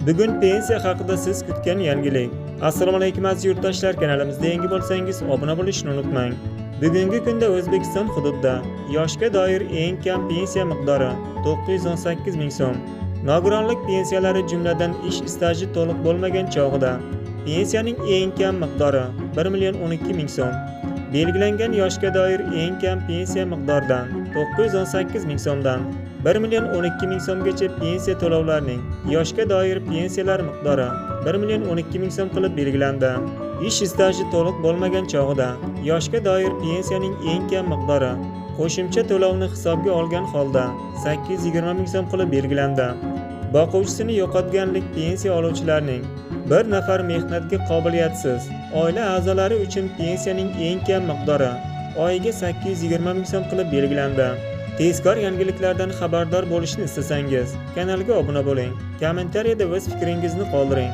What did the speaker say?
Bugun pensiya haqida siz kutgan yangilik. Assalomu alaykum, aziz yurtdoshlar, kanalimizda yangi bo'lsangiz, obuna bo'lishni unutmang. Bugungi kunda O'zbekiston hududida yoshga doir eng kam pensiya miqdori 918 ming so'm. Nogironlik pensiyalari, jumladan ish staji to'liq bo'lmagan chog'ida pensiyaning eng kam miqdori 1 million 12 ming so'm. Belgilangan yoshga doir eng kam pensiya miqdoridan 918 ming so'mdan 1 million 12 ming so'mgacha pensiya to'lovlarining yoshga doir pensiyalar miqdori 1 million 12 ming so'm qilib belgilandi. Ish staji to'liq bo'lmagan chog'ida yoshga doir pensiyaning eng kam miqdori qo'shimcha to'lovni hisobga olgan holda 820 ming so'm qilib belgilandi. Boquvchisini yo'qotganlik pensiya oluvchilarning bir nafar mehnatga qobiliyatsiz oila a'zolari uchun pensiyaning eng kam miqdori oyiga 820 ming so'm qilib belgilandi. Tezkor yangiliklardan xabardor bo'lishni istasangiz, kanalga obuna bo'ling. Kommentariyada o'z fikringizni qoldiring.